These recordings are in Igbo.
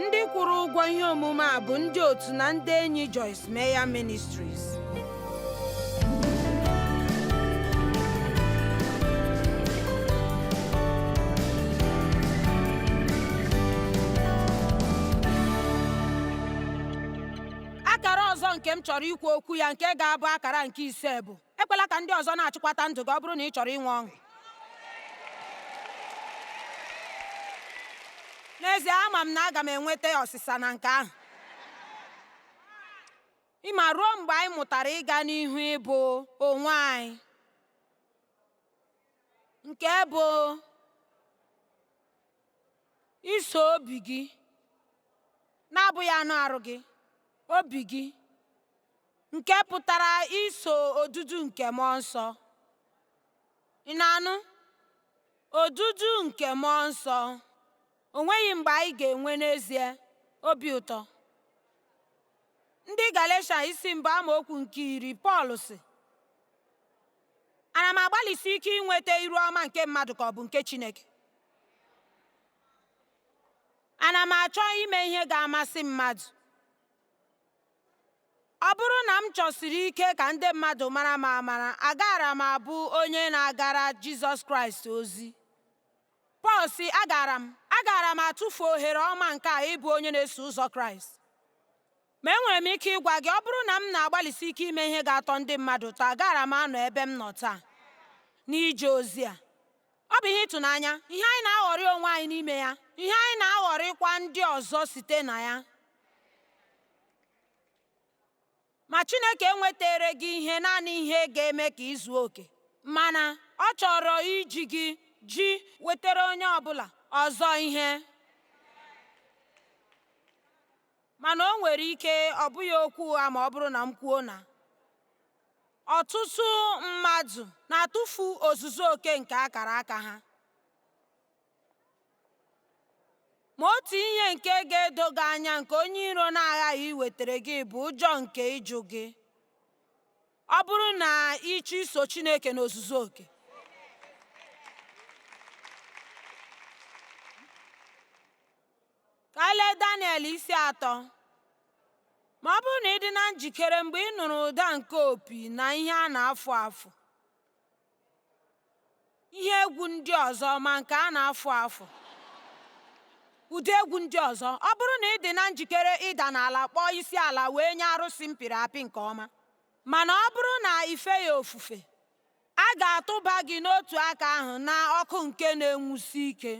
Ndị kwụrụ ụgwọ ihe omume a bụ ndị otu na ndị enyi Joyce Meyer Ministries. Akara ọzọ nke m chọrọ ikwu okwu ya nke ga-abụ akara nke ise bụ ekwela ka ndị ọzọ na-achịkwata ndụ gị ọ bụrụ na ị chọrọ inwe ọṅụ. N'ezie, ama m na aga m enweta ọsịsa na nke ahụ. Ịma ruo mgbe anyị mụtara ịga n'ihu ịbụ onwe anyị, nke bụ iso obi gị na-abụghị anụ arụ gị, obi gị, nke pụtara iso odudu nke Mmụọ Nsọ. Ị na-anụ? Odudu nke Mmụọ Nsọ. O nweghị mgbe anyị ga-enwe n'ezie obi ụtọ. Ndị Galesha isi mbụ amaokwu nke 10, Pọl sị, ana m agbalịsi ike inweta iru ọma nke mmadụ ka ọ bụ nke Chineke? Ana m achọ ime ihe ga-amasị mmadụ? Ọ bụrụ na m chọsiri ike ka ndị mmadụ mara m amara, agaara m abụ onye na-agara Jizọs Kraịst ozi. Pọl sị, agaara m agaara m atụfu ohere ọma nke a ịbụ onye na-eso ụzọ Kraịst. Ma enwere m ike ịgwa gị, ọ bụrụ na m na-agbalịsi ike ime ihe ga-atọ ndị mmadụ ụtọ, agaara m anọ ebe m nọ taa n'ije ozi a. Ọ bụ ihe ịtụnanya, ihe anyị na-aghọrị onwe anyị n'ime ya, ihe anyị na-aghọrịkwa ndị ọzọ site na ya. Ma Chineke enwetere gị ihe naanị ihe ga-eme ka ị zuo oke, mana ọ chọrọ iji gị ji wetara onye ọbụla ọzọ ihe. Mana o nwere ike ọ bụghị okwu ụgha ma ọ bụrụ na m kwuo na ọtụtụ mmadụ na-atụfu ozuzu oke nke akara aka ha. Ma otu ihe nke ga-edo gị anya nke onye iro na-aghaghị iwetere gị bụ ụjọ nke ịjụ gị. Ọ bụrụ na ị chọọ iso Chineke n'ozuzu oke. Ka anyị lee Daniel isi 3. Ma ọ bụrụ na ị dị na njikere mgbe ị nụrụ ụda nke opi na ihe a na-afụ afụ, ihe egwu ndị ọzọ ma nke a na-afụ afụ, ụdị egwu ndị ọzọ, ọ bụrụ na ị dị na njikere ịda n'ala kpọọ isi ala wee nye arụsị m pịrị apị nke ọma, mana ọ bụrụ na i feghị ofufe, a ga-atụba gị n'otu aka ahụ na ọkụ nke na-enwusi ike.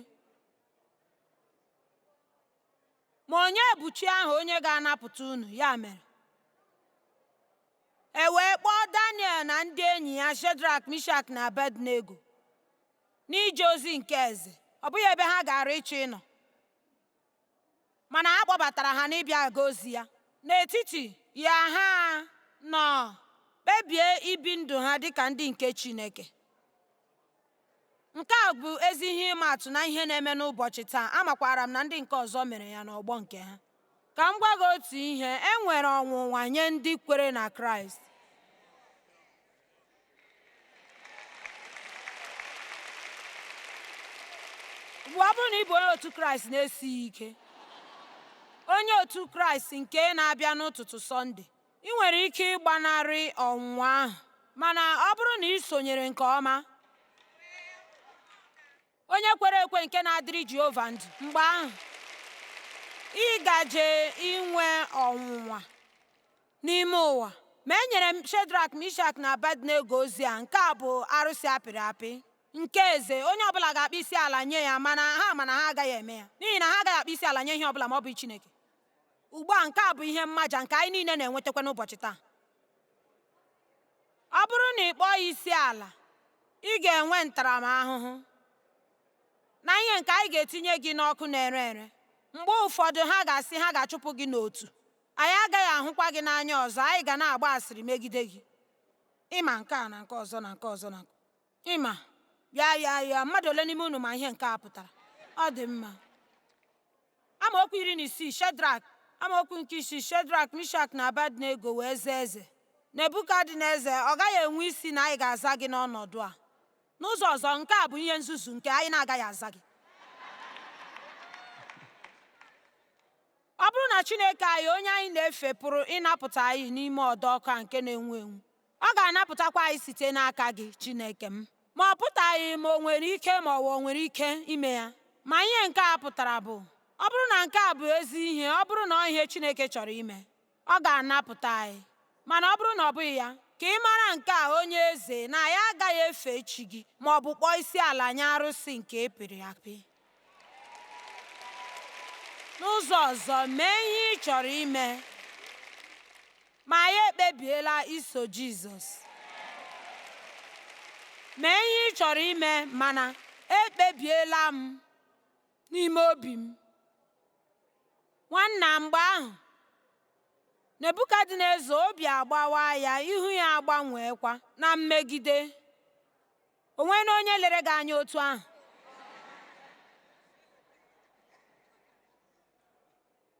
Ma onye bụ chi ahụ onye ga-anapụta unu? Ya mere, e wee kpọọ Daniel na ndị enyi ya Shedrak, Mishak na Abednego n'ije ozi nke eze. Ọ bụghị ebe ha gaara ịchọ ịnọ, mana a kpọbatara ha n'ịbịa aga ozi ya. N'etiti ya ha nọ kpebie ibi ndụ ha dịka ndị nke Chineke. Nke a bụ ezi ihe ịma atụ na ihe na-eme n'ụbọchị taa. Amakwara m na ndị nke ọzọ mere ya n'ọgbọ nke ha. Ka m gwa gị otu ihe, e nwere ọnwụnwa nye ndị kwere na Kraịst. Ugbu a, ọ bụrụ na ị bụ onye otu Kraịst na-esighị ike, onye otu Kraịst nke na-abịa n'ụtụtụ Sọnde, ị nwere ike ịgbanarị ọnwụnwa ahụ, mana ọ bụrụ na ị sonyere nke ọma, onye kwere ekwe nke na-adịrị Jehova ndụ, mgbe ahụ ị gaje inwe ọnwụnwa n'ime ụwa. Ma e nyere m Shedrak, Mishak na Abednego ozi a, nke a bụ arụsị apịrị apị nke eze, onye ọbụla ga-akpọ isi ala nye ya, mana ha ma na ha agaghị eme ya, n'ihi na ha agaghị akpọ isi ala nye ihe ọbụla ma ọ bụ Chineke. Ugbu a, nke a bụ ihe mmaja nke anyị niile na-enwetakwa n'ụbọchị taa. Ọ bụrụ na ị kpọọ isi ala, ị ga-enwe ntaramahụhụ na ihe nke anyị ga-etinye gị n'ọkụ na-ere ere. Mgbe ụfọdụ ha ga-asị ha ga-achụpụ gị n'otu. Anyị agaghị ahụkwa gị n'anya ọzọ, anyị ga na-agba asịrị megide gị. Ịma nke a na nke ọzọ na nke ọzọ na nke ịma ya ya ya mmadụ ole n'ime unu ma ihe nke a pụtara? Ọ dị mma. Amaokwu 16, Shedrak, amaokwu nke 6, Shedrak, Mishak na Abednego wee zaa eze. Nebukadneza, ọ gaghị enwe isi na anyị ga-aza gị n'ọnọdụ a. N'ụzọ ọzọ, nke a bụ ihe nzuzu nke anyị na-agaghị aza gị. Chineke anyị onye anyị na-efe pụrụ ịnapụta anyị n'ime ọdọ ọkụ a nke na-enwu enwu, ọ ga-anapụtakwa anyị site n'aka gị, Chineke m. Ma ọ pụtaghị ma o nwere ike ma ọ bụ o nwere ike ime ya. Ma ihe nke a pụtara bụ, ọ bụrụ na nke a bụ ezi ihe, ọ bụrụ na ọ ihe Chineke chọrọ ime, ọ ga-anapụta anyị. Mana ọ bụrụ na ọ bụghị ya, ka ị mara nke a, onye eze, na anyị agaghị efe chi gị ma ọ bụ kpọọ isi ala nye arụsị nke ị pịrị apị. N'ụzọ ọzọ, mee ihe ị chọrọ ime, ma anyị ekpebiela iso Jizọs. Mee ihe ị chọrọ ime, mana ekpebiela m n'ime obi m. Nwanna, mgbe ahụ, Nebukadneza obi agbawa ya, ihu ya agbanweekwa na mmegide. O nweela onye lere gị anya otu ahụ?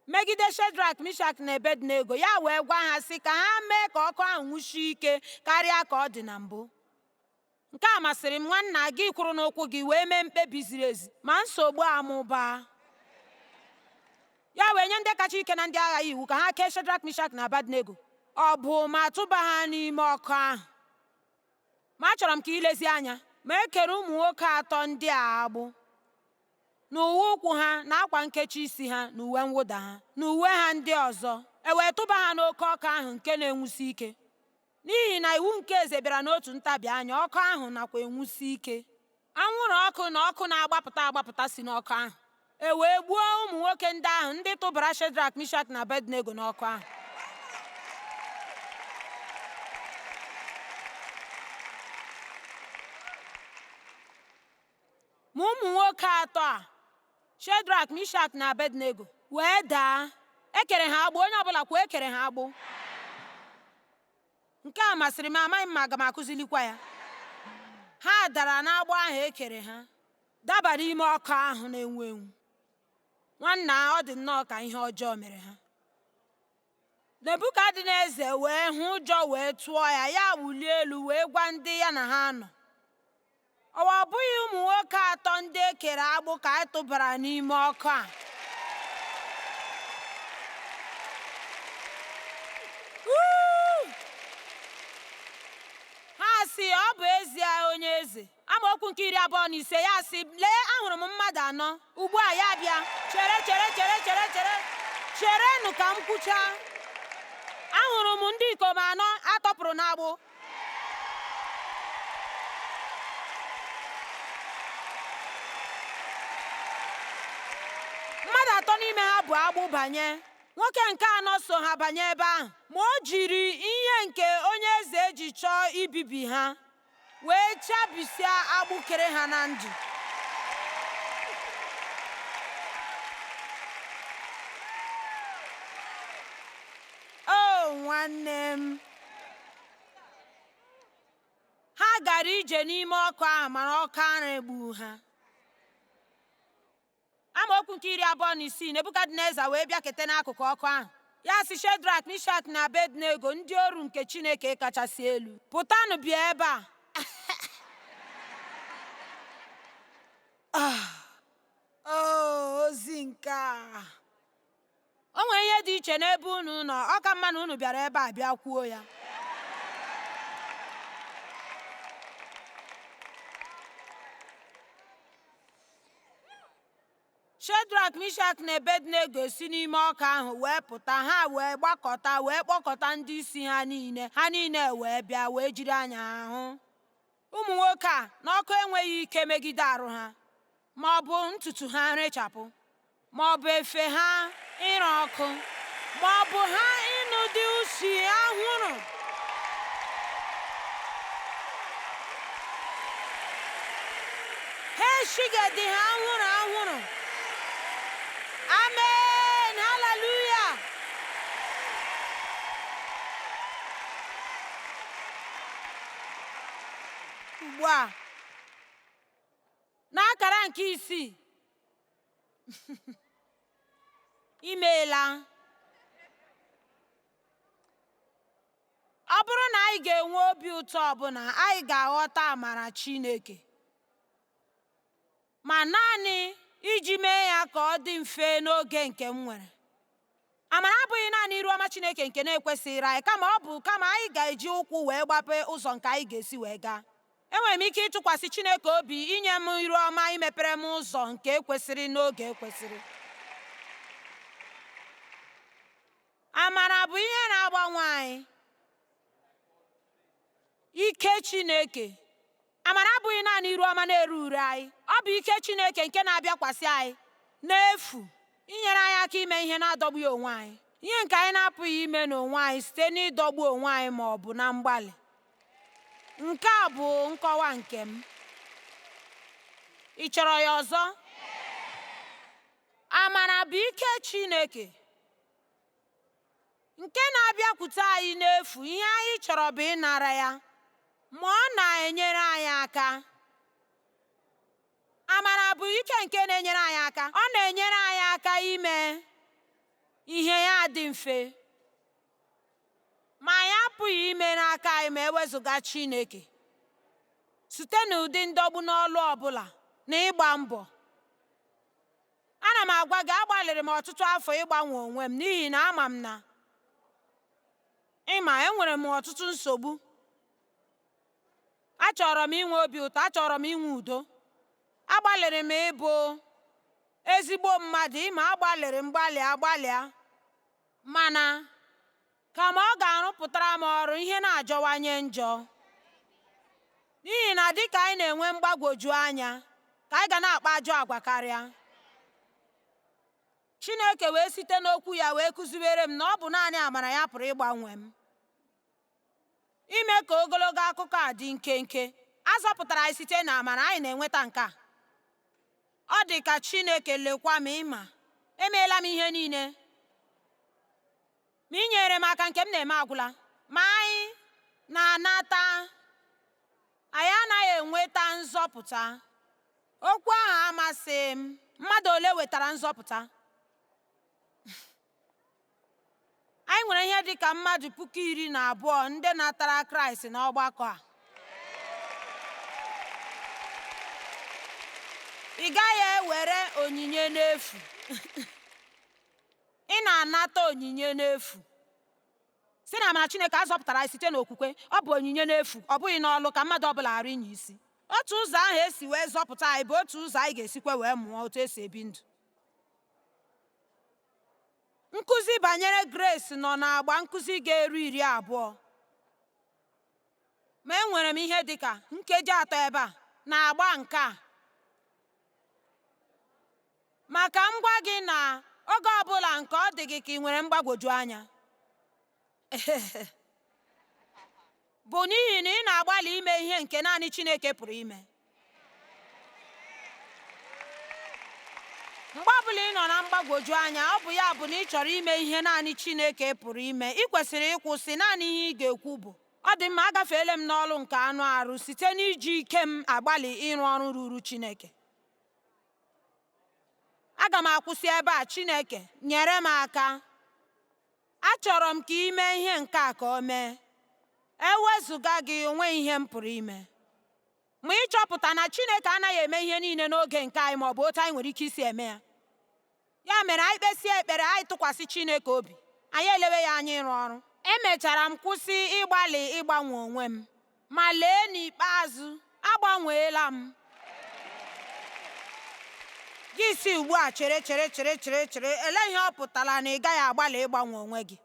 Megide Shedrak, Mishak na Abednego, ya wee gwa ha sị ka ha mee ka ọkụ ahụ nwusie ike karịa ka ọ dị na mbụ. Nke a masịrị m, nwanna, gị kwụrụ n'ụkwụ gị wee mee mkpebi ziri ezi, ma nsogbu amụbaa. Ya wee nye ndị kacha ike na ndị agha ya iwu ka ha kee Shedrak, Mishak na Abednego ọ bụ ma tụba ha n'ime ọkụ ahụ. Ma achọrọ m ka i lezie anya, ma e kere ụmụ nwoke atọ ndị a agbụ n'uwe ụkwụ ha na akwa nkechi isi ha na uwe mwụda ha na uwe ha ndị ọzọ, e wee tụba ha n'oke ọkụ ahụ nke na-enwusi ike. N'ihi na iwu nke eze bịara n'otu ntabi anya, ọkụ ahụ nakwa enwusi ike. Anwụrụ ọkụ na ọkụ na-agbapụta agbapụta si n'ọkụ ahụ. E wee gbuo ụmụ nwoke ndị ahụ ndị tụbara Shedrak, Mishak na Abednego n'ọkụ ahụ. Ma ụmụ nwoke atọ a, Shedrak, Mishak na Abednego, wee daa. E kere ha agbụ, onye ọbụla kwuo, e kere ha agbụ. Nke a masịrị m, amaghị m ma aga m akụzilikwa ya. Ha dara n'agbụ ahụ e kere ha, daba n'ime ọkụ ahụ na-enwu enwu. Nwanna, ọ dị nnọọ ka ihe ọjọọ mere ha. Nebukadneza wee hụ ụjọ wee tụọ ya, ya wulie elu wee gwa ndị ya na ha nọ. Ọwa ọ bụghị ụmụ nwoke atọ ndị e kere agbụ ka a tụbara n'ime ọkụ a? Ha sị, ọ bụ ezie onye eze. Amaokwu nke 25, ya sị, lee, ahụrụ m mmadụ anọ. Ugbu a ya bịa. Chere, chere, chere, chere, chere. Cherenụ ka m kwuchaa. Ahụrụ m ndị ikom anọ a tọpụrụ n'agbụ. Mmadụ atọ n'ime ha bu agbụ banye. Nwoke nke anọ so ha banye ebe ahụ, ma o jiri ihe nke onye eze ji chọọ ibibi ha, wee chabisịa agbụ kere ha na ndụ. O nwanne m, ha gara ije n'ime ọkụ ahụ, mana ọkụ ahụ egbughị ha. Amaokwu nke 26, Nebukadneza wee bịakete n'akụkụ ọkụ ahụ. Ya sị Shedrak, Mishak na Abednego, ndị oru nke Chineke kachasị elu, pụtanụ bịa ebe a. Ozi nke a. O nwere ihe dị iche n'ebe unu nọ, ọ ka mma na unu bịara ebe a bịa kwuo ya. Shedrak, Mishak na Abednego esi n'ime ọkụ ahụ wee pụta, ha wee gbakọta wee kpọkọta ndị isi ha niile, ha niile wee bịa wee jiri anya ha hụ ụmụ nwoke a na ọkụ enweghị ike megide arụ ha, ma ọ bụ ntutu ha nrechapụ, ma ọ bụ efe ha ire ọkụ, ma ọ bụ ha ịnụ dị usi anwụrụ. Ha eshigedi ha anwụrụ anwụrụ. Amen! Haleluya! Ugbu a, n'akara nke isii, imeela. Ọ bụrụ na anyị ga-enwe obi ụtọ ọbụla, anyị ga-aghọta amara Chineke. Ma naanị iji mee ya ka ọ dị mfe n'oge nke m nwere. Amara abụghị naanị iru ọma Chineke nke na-ekwesịghịrị anyị, kama ọ bụ kama anyị ga-eji ụkwụ wee gbape ụzọ nke anyị ga-esi wee gaa. Enwere m ike ịtụkwasị Chineke obi inye m iru ọma imepere m ụzọ nke kwesịrị n'oge kwesịrị. Amara bụ ihe na-agbanwe anyị. Ike Chineke. Amara abụghị naanị iru ọma na-eru ure anyị. Ọ bụ ike Chineke nke na-abịakwasị anyị n'efu inyere anyị aka ime ihe na-adọgbughị onwe anyị. Ihe nke anyị na-apụghị ime n'onwe anyị site n'ịdọgbu onwe anyị ma ọ bụ na mgbalị. Nke a bụ nkọwa nke m. Ị chọrọ ya ọzọ? Amara bụ ike Chineke nke na-abịakwute anyị n'efu. Ihe anyị chọrọ bụ ịnara ya, ma ọ na-enyere anyị aka. Amara bụ ike nke na-enyere anyị aka. Ọ na-enyere anyị aka ime ihe ya dị mfe, ma anyị apụghị ime n'aka anyị ma ewezụga Chineke, site n'ụdị ndọgbu n'ọlụ ọbụla na ịgba mbọ. Ana m agwa gị, agbalịrị m ọtụtụ afọ ịgbanwe onwe m n'ihi na ama m na ịma enwere m ọtụtụ nsogbu. Achọrọ m inwe obi ụtọ, achọrọ m inwe udo. Agbalịrị m ịbụ ezigbo mmadụ, ịma agbalịrị m gbalịa gbalịa, mana kama ọ ga-arụpụtara m ọrụ, ihe na-ajọwanye njọ. N'ihi na dịka anyị na-enwe mgbagwoju anya, ka anyị ga na-akpa ajọ agwa karịa. Chineke wee site n'okwu ya wee kụziwere m na ọ bụ naanị amara ya pụrụ ịgbanwe m. Ime ka ogologo akụkọ a dị nkenke, a zọpụtara anyị site na amara, anyị na-enweta nke a. Ọ dị ka Chineke lekwa m, ịma emeela m ihe niile, ma ị nyere m aka nke m na-eme agwụla. Ma anyị na-anata, anyị anaghị enweta nzọpụta. Okwu ahụ amasịghị m. Mmadụ ole wetara nzọpụta? Anyị nwere ihe dị ka mmadụ 12,000 ndị natara Kraịst n'ọgbakọ a. Ị gaghị ewere onyinye n'efu. Ị na-anata onyinye n'efu. Si na amara Chineke a zọpụtara anyị site n'okwukwe. Ọ bụ onyinye n'efu, ọ bụghị n'ọlụ, ka mmadụ ọbụla ghara ịnya isi. Otu ụzọ ahụ esi wee zọpụta anyị bụ otu ụzọ anyị ga-esikwa wee mụọ otu esi ebi ndụ. Nkụzi banyere Grace nọ n'agba nkụzi ga-eru 20, ma enwere m ihe dị ka nkeji 3 ebe a na-agba nke a. Maka m gwa gị na oge ọbụla nke ọ dị gị ka ị nwere mgbagwoju anya bụ n'ihi na ị na-agbalị ime ihe nke naanị Chineke pụrụ ime. Mgbe ọbụla ị nọ na mgbagwoju anya, ọ bụ ya bụ na ị chọrọ ime ihe naanị Chineke pụrụ ime. Ị kwesịrị ịkwụsị. Naanị ihe ị ga-ekwu bụ, ọ dị mma, agafeela m n'ọlụ nke anụ arụ site n'iji ike m agbalị ịrụ ọrụ ruru Chineke. Aga m akwụsị ebe a. Chineke, nyere m aka. Achọrọ m ka ị mee ihe nke a ka o mee. Ewezụga gị, onweghị ihe m pụrụ ime. Ma ịchọpụta na Chineke anaghị eme ihe niile n'oge nke anyị ma ọ bụ otu anyị nwere ike isi eme ya. Ya mere anyị kpesie ekpere, anyị tụkwasị Chineke obi, anyị elewe ya anya ịrụ ọrụ. Emechara m kwụsị ịgbalị ịgbanwe onwe m, ma lee, n'ikpeazụ agbanweela m. Gị si ugbu a chere chere chere chere chere, elee ihe ọ pụtara na ị gaghị agbalị ịgbanwe onwe gị?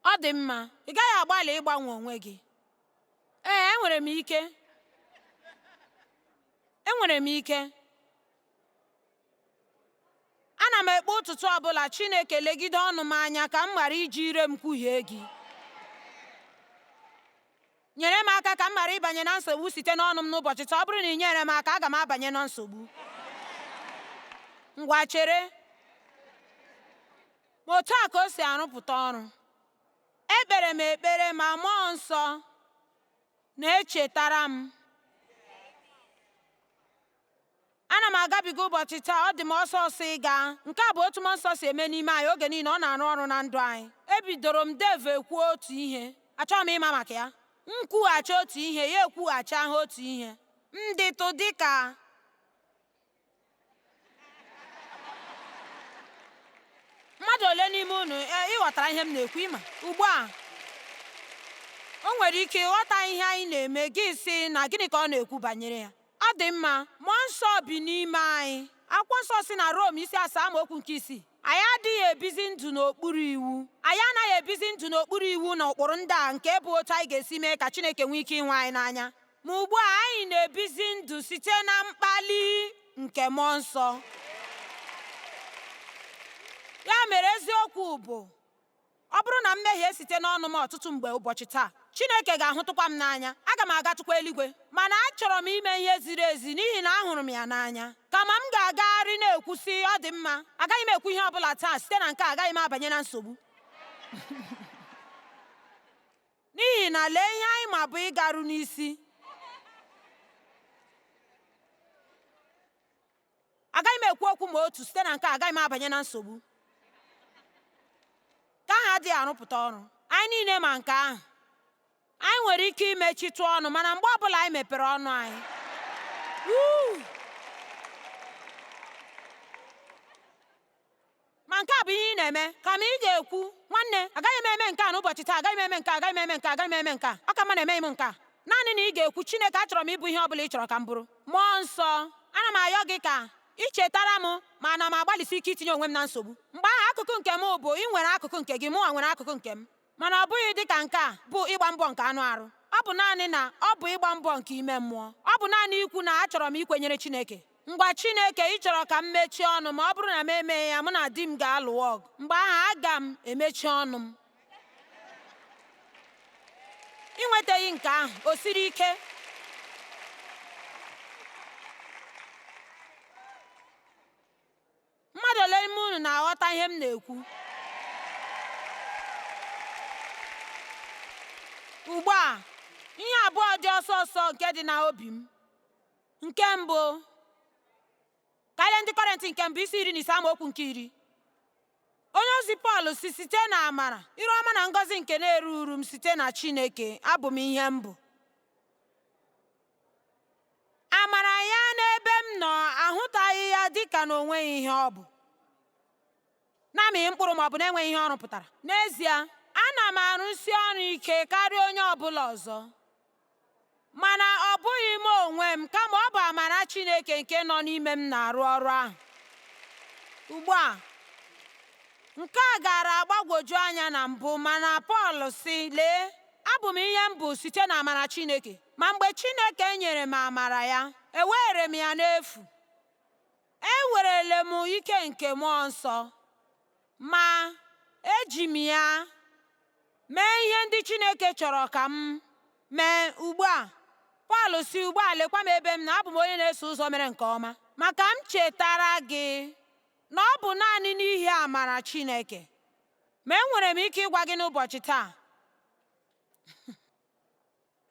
Ọ dị mma, ị gaghị agbalị ịgbanwe onwe gị. Ee, enwere m ike. Enwere m ike. Ana m ekpe ụtụtụ ọbụla, Chineke legide ọnụ m anya ka m ghara iji ire m kwuhie gị. Nyere m aka ka m ghara ịbanye na nsogbu site n'ọnụ m n'ụbọchị taa. Ọ bụrụ na ị nyere m aka, aga m abanye na nsogbu. Ngwa chere. Ma otu a ka o si arụpụta ọrụ. Ekpere m ekpere, ma Mmụọ Nsọ na-echetara m. Ana m agabiga ụbọchị taa, ọ dị m ọsọ ọsọ ịga. Nke a bụ otu Mmụọ Nsọ si eme n'ime anyị oge niile ọ na-arụ ọrụ na ndụ anyị. Ebidoro m Dave ekwuo otu ihe, achọghị m ịma maka ya. M kwughachi otu ihe, ya ekwughachi ahụ otu ihe. M dịtụ dịka Mmadụ ole n'ime unu ị ghọtara ihe m na-ekwu ịma ugbu a? O nwere ike ịghọta ihe anyị na-eme, gị sị na gịnị ka ọ na-ekwu banyere ya? Ọ dị mma, mmụọ nsọ bi n'ime anyị. Akwụkwọ nsọ si na Rom isi 7 amaokwu nke 6, anyị adịghị ebizi ndụ n'okpuru iwu. Anyị anaghị ebizi ndụ n'okpuru iwu na ụkpụrụ ndị a nke bụ otu anyị ga-esi mee ka Chineke nwee ike ịhụ anyị n'anya. Ma ugbu a anyị na-ebizi ndụ site na mkpali nke mmụọ nsọ. Ya mere eziokwu bụ, ọ bụrụ na mmehie site n'ọnụ m ọtụtụ mgbe ụbọchị taa, Chineke ga-ahụtụkwa m n'anya, aga m agatụkwa eluigwe. Mana achọrọ m ime ihe ziri ezi n'ihi na ahụrụ m ya n'anya. Kama m ga-agagharị na-ekwu sị, ọ dị mma, agaghị m ekwu ihe ọbụla taa, site na nke a agaghị m abanye na nsogbu. N'ihi na lee ihe anyị ma bụ ịgaru n'isi. Agaghị m ekwu okwu ma otu, site na nke a agaghị m abanye na nsogbu. Nke ahụ adịghị arụpụta ọrụ. Anyị niile ma nke ahụ. Anyị nwere ike imechitụ ọnụ, mana mgbe ọbụla anyị mepere ọnụ anyị, ma nke a bụ ihe ị na-eme. Kama ị ga-ekwu, nwanne, agaghị m eme nke a n'ụbọchị taa, agaghị m eme nke a, agaghị m eme nke a, agaghị m eme nke a, ọ ka mma na emeghị m nke a. Naanị na ị ga-ekwu, Chineke, achọrọ m ịbụ ihe ọ bụla ị chọrọ ka m bụrụ. Mmụọ nsọ, ana m ayọ gị ka ị chetara m, ma ana m agbalịsi ike itinye onwe m na nsogbu. Mgbe ahụ akụkụ nke m bụ, ị nwere akụkụ nke gị, mụnwa nwere akụkụ nke m. Mana ọ bụghị dị ka nke a bụ ịgba mbọ nke anụ arụ. Ọ bụ naanị na ọ bụ ịgba mbọ nke ime mmụọ. Ọ bụ naanị ikwu na achọrọ m ikwenyere Chineke. Ngwa Chineke, ị chọrọ ka m mechie ọnụ, ma ọ bụrụ na m emeghị ya, mụ na di m ga-alụ ọgụ. Mgbe ahụ aga m emechi ọnụ m. Ị nwetaghị nke ahụ, o siri ike. Mmadụ ole n'ime unu na-aghọta ihe m na-ekwu? Ugbu a, ihe abụọ dị ọsọ ọsọ nke dị n'obi m. Nke mbụ, karịa ndị Kọrịntị nke mbụ isi 15 amaokwu nke 10. Onye ozi Pọl si site na amara, iru ọma na ngọzi nke na-eru uru m site na Chineke, abụ m ihe m bụ. Amara ya n'ebe m nọ ahụtaghị ya dịka na o nweghị ihe ọ bụ, na-amịghị mkpụrụ ma ọ bụ na-enweghị ihe ọ rụpụtara. N'ezie, ana m arụsi ọrụ ike karịa onye ọbụla ọzọ. Mana ọ bụghị m onwe m, kama ọ bụ amara Chineke nke nọ n'ime m na-arụ ọrụ ahụ. Ugbu a, nke a gaara agbagwoju anya na mbụ, mana Pọl sị, lee, abụ m ihe m bụ site na amara Chineke. Ma mgbe Chineke nyere m amara ya, ewere m ya n'efu. Ewerele m ike nke mmụọ nsọ, ma eji m ya mee ihe ndị Chineke chọrọ ka m mee. Ugbu a, Pọl si, ugbu a lekwa m ebe m na abụ m onye na-eso ụzọ mere nke ọma. Maka m chetara gị na ọ bụ naanị n'ihi amara Chineke. Ma enwere m ike ịgwa gị n'ụbọchị taa.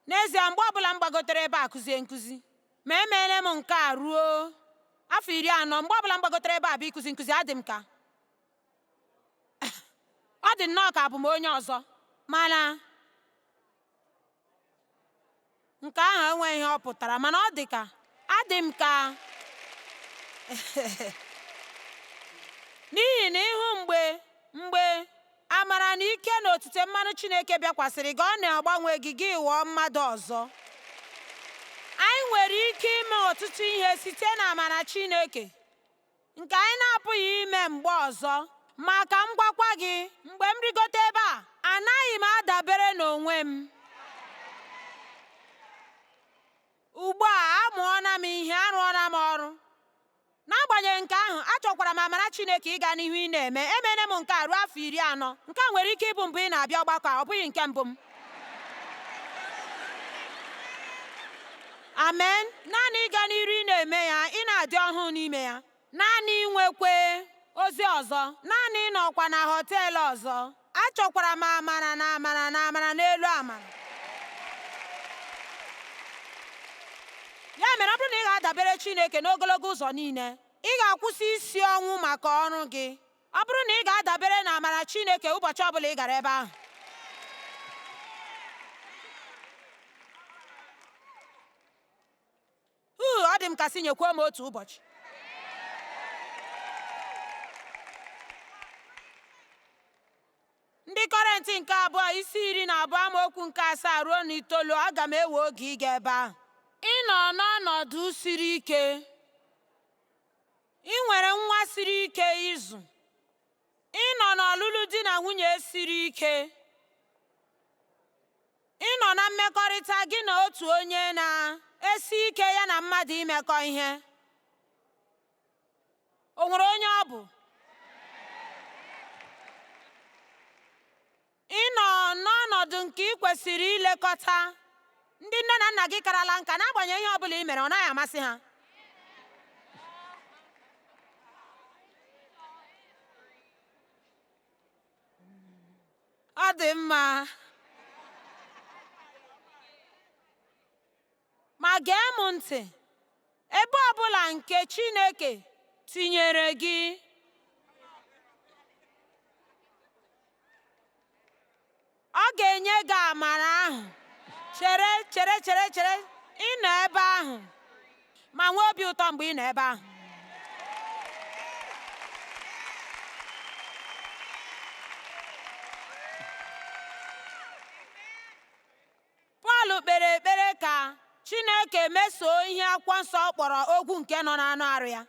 N'ezie, mgbe ọbụla m gbagotere ebe a kụzie nkụzi, ma emeela m nke a ruo afọ 40, mgbe ọbụla m gbagotere ebe a bụ ịkụzi nkụzi, adị m ka ọ dị nnọọ ka abụ m onye ọzọ. Mana nke ahụ enweghị ihe ọ pụtara, mana ọ dị ka adị m ka n'ihi na ịhụ mgbe amara na ike na otite mmanụ Chineke bịakwasịrị gị, ọ na-agbanwe gị, gị ghọọ mmadụ ọzọ. Anyị nwere ike ime ọtụtụ ihe site na amara Chineke nke anyị na-apụghị ime mgbe ọzọ. Ma ka m gwakwa gị, mgbe m rigote ebe a, anaghị m adabere n'onwe m. Ugbu a amụọna m ihe, arụọna m ọrụ. N'agbanyeghị nke ahụ, achọkwara m amara Chineke ịga n'ihu ị na-eme. Emeela m nke a ruo afọ 40. Nke a nwere ike ịbụ mbụ ị na-abịa ọgbakọ a, ọ bụghị nke mbụ m. Amen. Naanị ịga n'iru ị na-eme ya, ị na-adị ọhụụ n'ime ya. Naanị inwekwe ozi ọzọ, naanị ịnọkwa na họteelụ ọzọ. Achọkwara m amara na amara na amara n'elu amara. Ya mere, ọ bụrụ na ị ga-adabere Chineke n'ogologo ụzọ niile, ị ga-akwụsị isi ọnwụ maka ọrụ gị. Ọ bụrụ na ị ga-adabere na amara Chineke ụbọchị ọbụla ị gara ebe ahụ. Ọ dị m ka sị nyekwuo m otu ụbọchị. Kọrịntị nke abụọ isi 12 amaokwu nke 7 ruo na 9. Aga m ewe oge ịga ebe ahụ. Ị nọ n'ọnọdụ siri ike. Ị nwere nwa siri ike ịzụ. Ị nọ n'ọlụlụ di na nwunye siri ike. Ị nọ na mmekọrịta gị na otu onye na-esi ike ya na mmadụ imekọ ihe. O nwere onye ọ bụ? Ị nọ n'ọnọdụ nke ị kwesịrị ilekọta ndị nne na nna gị karala nka, n'agbanyeghị ihe ọ bụla ị mere, ọ naghị amasị ha. Ọ dị mma. Ma gee m ntị, ebe ọ bụla nke Chineke tinyere gị, ọ ga-enye gị amara ahụ. Chere, chere, chere, chere, ị nọ ebe ahụ, ma nwee obi ụtọ mgbe ị nọ ebe ahụ. Pọl kpere ekpere ka Chineke mesoo ihe akwụkwọ nsọ kpọrọ ogwu nke nọ n'anụ arụ ya.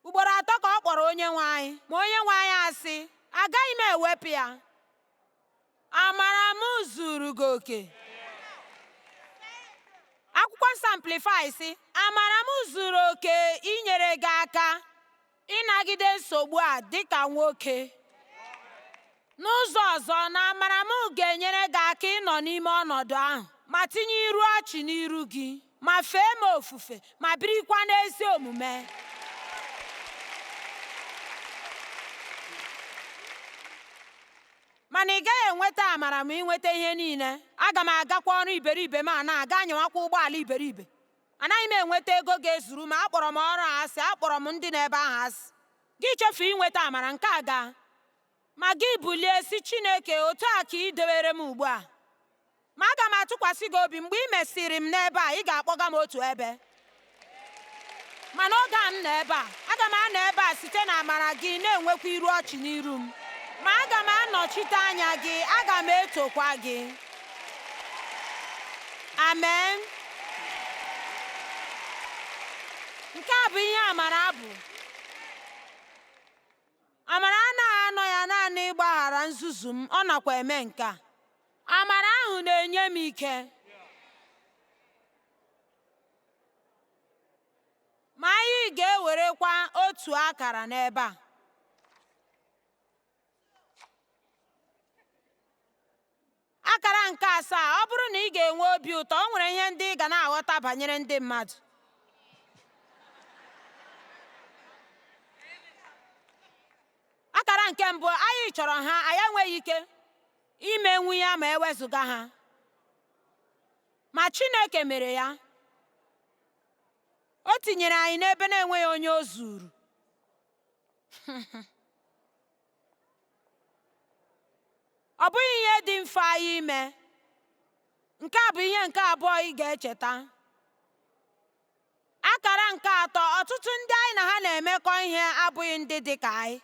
Ugboro atọ ka ọ kpọrọ onye nwe anyị, ma onye nwe anyị asị, agaghị m ewepụ ya. Amara m zuru gị oke. Akwụkwọ nsọ Amplify sị, amara m zuru oke inyere gị aka ịnagide nsogbu a dịka nwoke. N'ụzọ ọzọ, na amara m ga-enyere gị aka ịnọ n'ime ọnọdụ ahụ ma tinye iru ọchị n'iru gị, ma fee m ofufe, ma birikwa n'ezi omume. Mana ị gaghị enweta amara ma ị nweta ihe niile. Aga m agakwa ọrụ iberibe m a na-aga anyawakwa ụgbọala iberibe. Anaghị m enweta ego ga-ezuru m, akpọrọ m ọrụ a asị, akpọrọ m ndị n'ebe ahụ asị. Gị chefu inweta amara nke a gaa. Ma gị bulie sị Chineke, otu a ka ị dewere m ugbu a. Ma aga m atụkwasị gị obi, mgbe ị mesịrị m n'ebe a, ị ga-akpọga m otu ebe. Ma n'oge a m nọ ebe a, aga m anọ ebe a site na amara gị na-enwekwa iru ọchị n'iru m. Ma aga m anọchite anya gị, aga m etokwa gị. Amen. Nke a bụ ihe amara bụ. Amara anaghị anọ ya naanị ịgbaghara nzuzu m, ọ nakwa eme nke a. Amara ahụ na-enye m ike. Ma anyị ga-ewerekwa otu akara n'ebe a. Akara nke asaa, ọ bụrụ na ị ga-enwe obi ụtọ, o nwere ihe ndị ị ga na-aghọta banyere ndị mmadụ. Akara nke mbụ, anyị chọrọ ha, anyị enweghị ike imenwu ya ma ewezụga ha. Ma Chineke mere ya. O tinyere anyị n'ebe na-enweghị onye o zuru. Ọ bụghị ihe dị mfe anyị ime. Nke a bụ ihe nke abụọ ị ga-echeta. Akara nke atọ, ọtụtụ ndị anyị na ha na-emekọ ihe abụghị ndị dị ka anyị.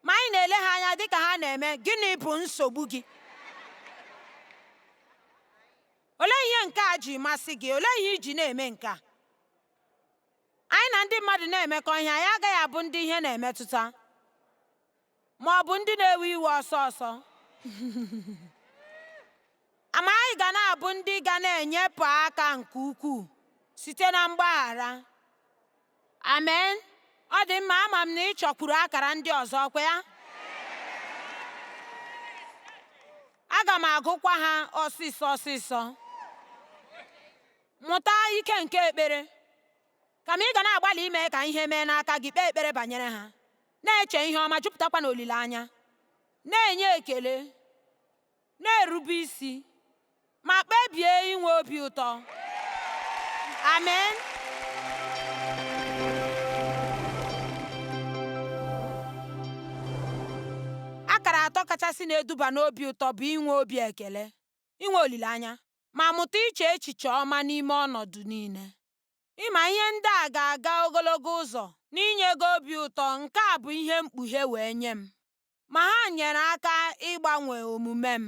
Ma anyị na-ele ha anya dị ka ha na-eme. Gịnị bụ nsogbu gị? Olee ihe nke a ji masị gị? Olee ihe iji na-eme nke a? Anyị na ndị mmadụ na-emekọ ihe, anyị agaghị abụ ndị ihe na-emetụta ma ọ bụ ndị na-ewe iwe ọsọ ọsọ. Ama anyị ga na-abụ ndị ga na-enyepụ aka nke ukwuu site na mgbaghara. Amen. Ọ dị mma, ama m na ị chọkwuru akara ndị ọzọ, kwa ya? Aga m agụkwa ha ọsịsọ ọsịsọ. Mụta ike nke ekpere. Kama ị ga na-agbalị ime ka ihe mee n'aka gị, kpee ekpere banyere ha. Na-eche ihe ọma, jupụtakwa n'olileanya. Na-enye ekele, na-erube isi, ma kpebie inwe obi ụtọ. Amen. Akara atọ kachasị na-eduba n'obi ụtọ bụ inwe obi ekele, inwe olileanya, ma mụta iche echiche ọma n'ime ọnọdụ niile. Ịma ihe ndị a ga-aga ogologo ụzọ N'inye gị obi ụtọ, nke a bụ ihe mkpughe wee nye m. Ma ha nyere aka ịgbanwe omume m.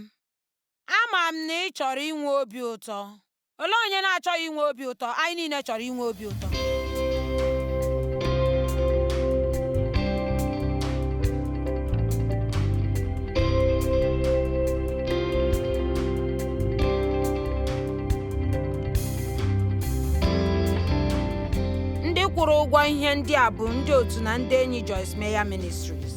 Ama m na ị chọrọ inwe obi ụtọ. Olee onye na-achọghị inwe obi ụtọ? Anyị niile chọrọ inwe obi ụtọ. Ndị kwụrụ ụgwọ ihe ndị a bụ ndị otu na ndị enyi Joyce Meyer Ministries.